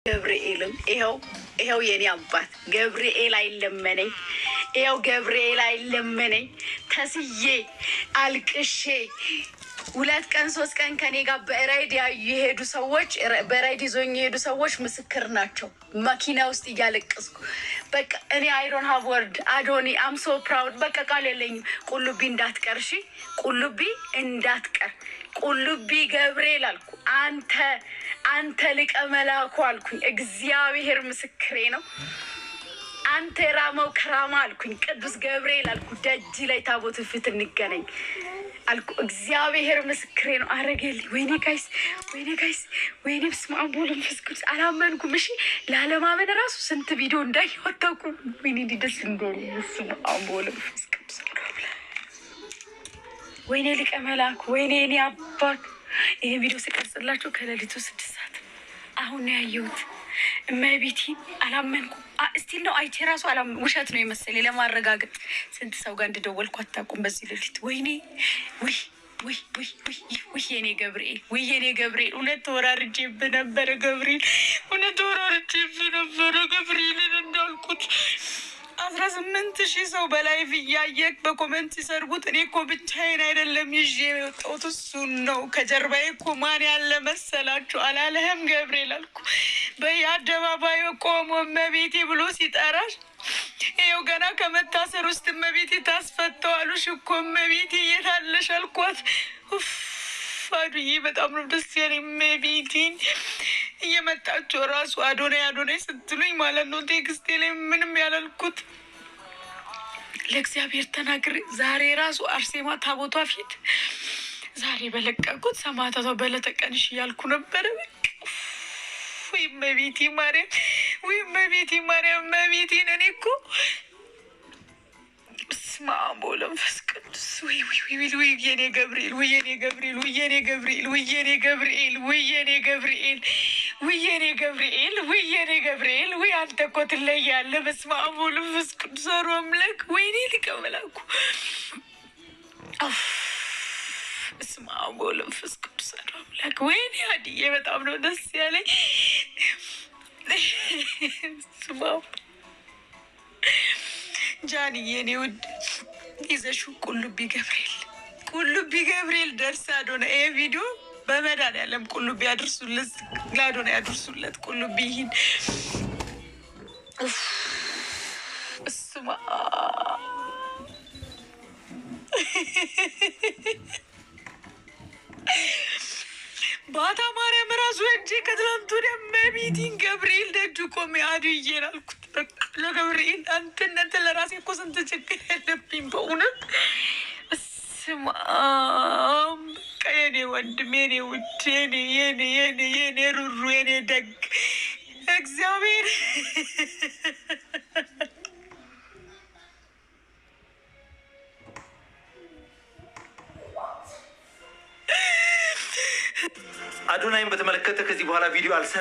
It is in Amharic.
ገብርኤልም ይኸው ይኸው የኔ አባት ገብርኤል አይለመነኝ፣ ይኸው ገብርኤል አይለመነኝ። ተስዬ አልቅሼ 2 ቀን 3 ቀን ከኔ ጋር በራይድ የሄዱ ሰዎች፣ በራይድ ይዞኝ የሄዱ ሰዎች ምስክር ናቸው። መኪና ውስጥ እያለቀስኩ በቃ እኔ I don't have word። አዶኒ፣ I'm so proud። በቃ ቃል የለኝም። ቁልቢ እንዳትቀር፣ እሺ፣ ቁልቢ እንዳትቀር፣ ቁልቢ ገብርኤል አልኩ። አንተ ሊቀ መላኩ አልኩኝ። እግዚአብሔር ምስክሬ ነው። አንተ የራማው ከራማ አልኩኝ። ቅዱስ ገብርኤል አልኩ። ደጅ ላይ ታቦት ፊት እንገናኝ አልኩ። እግዚአብሔር ምስክሬ ነው። አረገልኝ። ወይኔ guys፣ ወይኔ guys፣ ወይኔ በስመ አብ ወወልድ ወመንፈስ ቅዱስ። አላመንኩም። እሺ፣ ላለማመን ራሱ ስንት ቪዲዮ እንዳየሁ አታውቁም። ወይኔ እንዲህ ደስ እንደሆነ። በስመ አብ ወወልድ ወመንፈስ ቅዱስ። ወይኔ ሊቀ መላክ፣ ወይኔ የኔ አባት። ይሄ ቪዲዮ ስቀርጽላችሁ ከሌሊቱ 6 ሰዓት አሁን ነው ያየሁት። እመቤቴ አላመንኩም። Still ነው አይቼ ራሱ ውሸት ነው የመሰለኝ። ለማረጋገጥ ስንት ሰው ጋር እንደደወልኩ አታውቁም። በዚህ ሌሊት ወይኔ፣ ውይ ውይ ውይ ውይ ውይ፣ የኔ ገብርኤል፣ ውይ የኔ ገብርኤል፣ እውነት ተወራርጄብህ ነበረ ገብርኤል፣ እውነት ተወራርጄብህ ነበረ ገብርኤልን። እንዳልኩት 18,000 ሰው በ live እያየህ በ comment ሲሰርቡት እኔ እኮ ብቻዬን አይደለም ይዤ የወጣሁት እሱን ነው። ከጀርባዬ እኮ ማን ያለ መሰላችሁ? አላለህም ገብርኤል አልኩ። በየአደባባዩ ቆሞ እመቤቴ ብሎ ሲጠራሽ ይኸው ገና ከመታሰር ውስጥ እመቤቴ ታስፈተዋሉሽ እኮ፣ እመቤቴ የታለሽ አልኳት። ኡፍ አዱዬ፣ በጣም ነው ደስ ያለኝ። እመቤቴን እየመጣችሁ ራሱ አዶናይ አዶናይ ስትሉኝ ማለት ነው text ኤ ላይ ምንም ያላልኩት ለእግዚአብሔር ተናግሬ ዛሬ ራሱ አርሴማ ታቦቷ ፊት ዛሬ በለቀቁት ሰማዕታቷ በለተቀንሽ እያልኩ ነበረ። ወይ እመቤቴ ማርያም፣ ወይ እመቤቴ ማርያም፣ እመቤቴን እኔ እኮ በስመ አብ ወወልድ ወመንፈስ ቅዱስ። ወይ ወይ ወይ ወይ የኔ ገብርኤል፣ ወይ የኔ ገብርኤል፣ ወይ የኔ ገብርኤል፣ ወይ የኔ ገብርኤል፣ ወይ የኔ ገብርኤል፣ ወይ የኔ ገብርኤል፣ ወይ የኔ ገብርኤል፣ ወይ አንተ እኮ ትለያለህ። በስመ አብ ወወልድ ወመንፈስ ቅዱስ አሐዱ አምላክ። ወይኔ ሊቀ መላኩ፣ በስመ አብ ወወልድ ወመንፈስ ቅዱስ አሐዱ አምላክ። ወይኔ አድዬ፣ በጣም ነው ደስ ያለኝ። በስመ አብ። ጃንዬ፣ የኔ ውድ፣ ይዘሽው ቁልቢ ገብርኤል፣ ቁልቢ ገብርኤል ደርሳ አዶና ይሄ ቪዲዮ በመድኃኒዓለም ቁልቢ ያድርሱለት፣ ለአዶና ያድርሱለት። ቁልቢ ይህን እስማ ባታ ማርያም ራሱ እጄ ከትላንቱ ወዲያ እመቤቴን ገብርኤል ደጅ ቆሜ አድዬን አልኩት። በቃ ለገብርኤል አንተ እናንተ ለራሴ እኮ ስንት ችግር ያለብኝ በእውነት። እስማ በቃ የኔ ወንድም፣ የኔ ውድ፣ የኔ የኔ የኔ የኔ ሩሩ፣ የኔ ደግ እግዚአብሔር። አዶናይን በተመለከተ ከዚህ በኋላ ቪዲዮ አልሰ